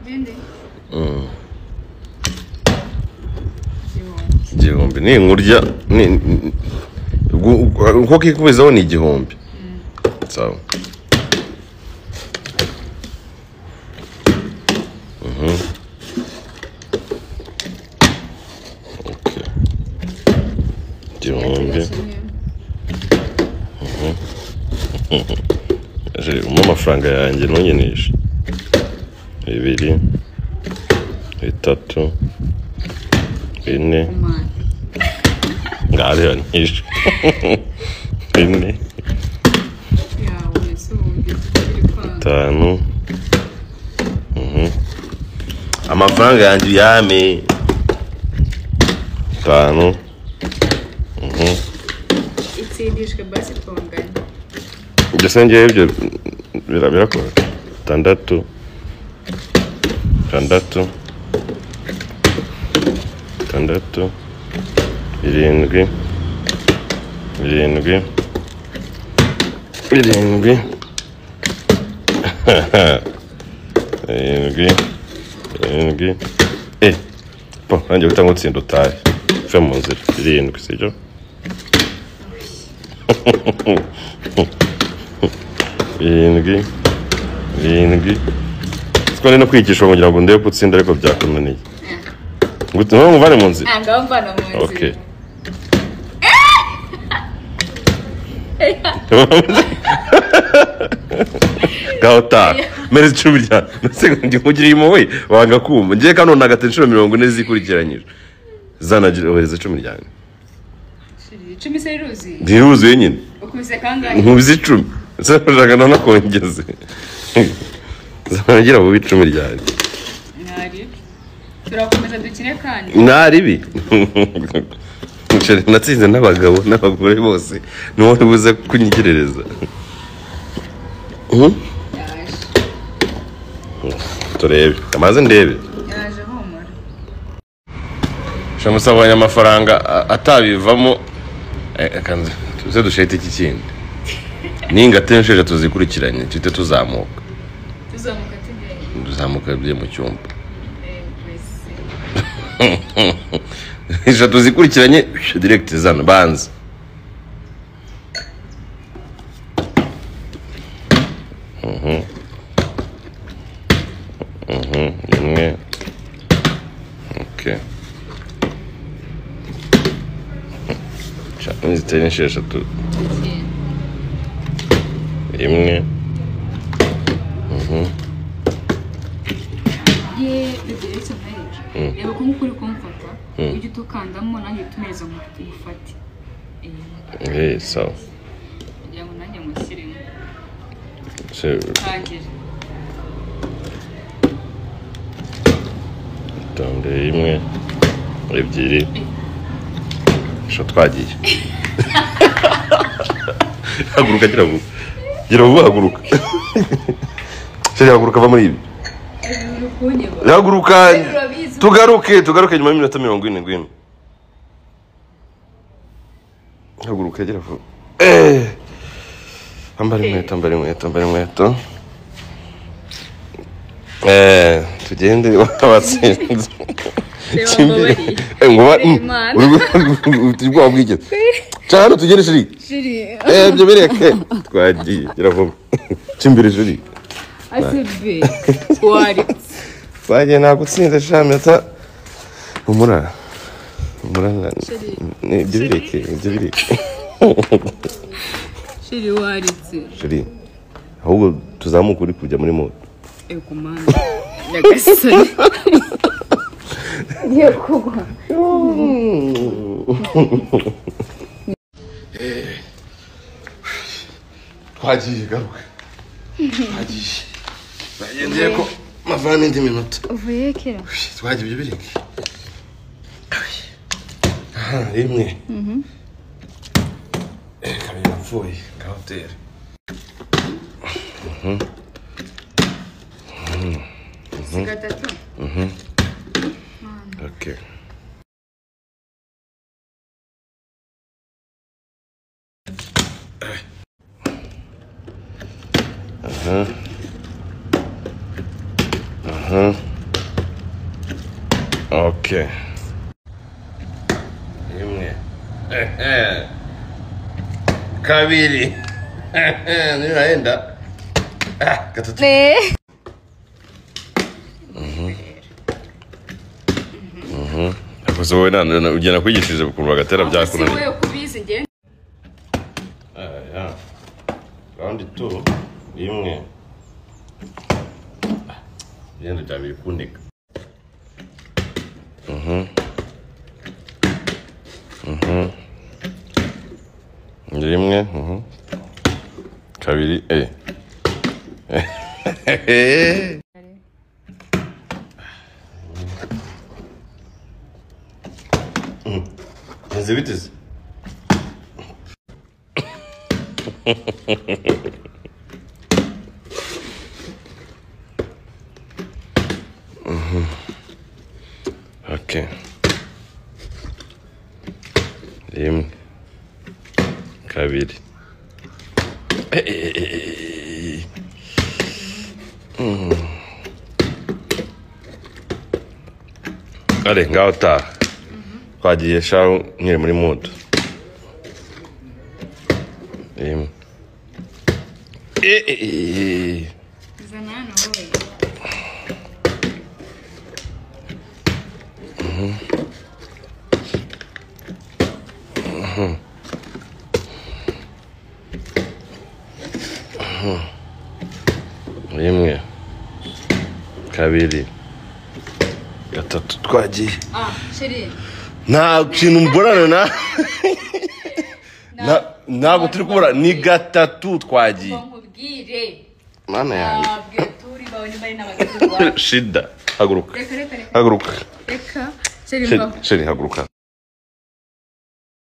Bindi. 1000 ni nkurya ni uko kikubizaho ni 1000. Sawa. Okay. 1000. Aje umpa amafaranga yanjye ntunyenishe. 2 3 4 ngaho nishe. 4 5. Amafaranga yanjye yame 5. Itsindishwe basi twonganye. Ibyo ngewe ibyo birakora. 6 6 6 7 7 7 7 7. Po, nanjye guhita ngutsinda utahe. Uve mu nzira. 7, sibyo? 7 7. Siko ndi no kwigisha kugira ngo ndebe ko utsinda ariko byakunaniye. Ngute ngo muvane mu nzira. Ngaho mvana mu nzira. Okay. Ngaho taha. Mere 10 rya. Nse nkugiriye impuhwe wanga kumva. Ngiye kano nagata inshuro 40 zikurikiranyije. Zana ohereza 10 ryanjye. 10 se riruzuye? Riruzuye nyine. Ukubise kangahe? Nkubise 10. Ese ndashaka nanakongeze. Zanagira bubi 10 ryanjye. Ntari. Turakomeza dukine kandi. Ntari bi. Natsinze n'abagabo n'abagore bose niwo buze kunyigerereza. Turebe amaze ndebe. Yaje humura. Shamusa abonye amafaranga atabivamo akanze tuze dushete iki kindi. Ninga tensheje tuzikurikiranye tuhite tuzamuka. Tuzamuka tugende. Tuzamuka bye mu cyumba. Eshatu zikurikiranye direct zana banza. Imwe. Okay. Ziteye eshatu. Imwe. Ye, bibiri cyane. Reba ko nkuri kumfata. Ujye utukandamo nanjye utumereza ngufate. Sawa. Kugira ngo nanjye mushyiremo. Tangira. Tonde 1 2. Sho twagiye. Haguruka gira vuba. Gira vuba haguruka. Sheri haguruka va muri ibi. Haguruka. Tugaruke nyuma y'iminota 40 ngwino. Haguruka gira vuba. Ambara inkweto, ambara inkweto, ambara inkweto. Tugende wabatsinze. Ngo uri bwigeze. Cyane tugende shiri. Shiri. Ibyo bireke. Twagiye gira vuba. Cimbiri shiri. Asebe. Wari. Twagiye nagutsinze shameta. Humura. Humura. Ibyo bireke, ibyo bireke. Shiri waritse. Shiri. Ahubwo tuzamuka uri kujya muri moto. Ego mana. Nyagasani. Ngiye kugwa. Twagiye garuka. Twagiye. Bagendeye ko mavana indi minota. Uvuye kera. Twagiye ibyo bireke. Aha, rimwe. Kabiri napfuye, kahotere. Gatatu. Okay. Aha. Aha. Okay. Rimwe. Kabiri. Nirahenda. Gatatu. Gusa wowe ugenda kwigishiriza ukuntu bagatera byakunaniye. Si wowe kubizi nge. Ya. Round 2. Rimwe. Ibintu bya biri kundika. Rimwe. Kabiri. Nzi biteze. Okay. Rimwe. Kabiri. Allez, ngaho taha. Twagiye shahu nkiri muri mood. Rimwe. Zana hano wowe. Rimwe. Kabiri. Gatatu. Twagiye. Chérie. Nta kintu mburana na ntabwo turi kubura ni gatatu twagiye. Mana yanjye. Shida haguruka. Haguruka. Reka. Chérie haguruka.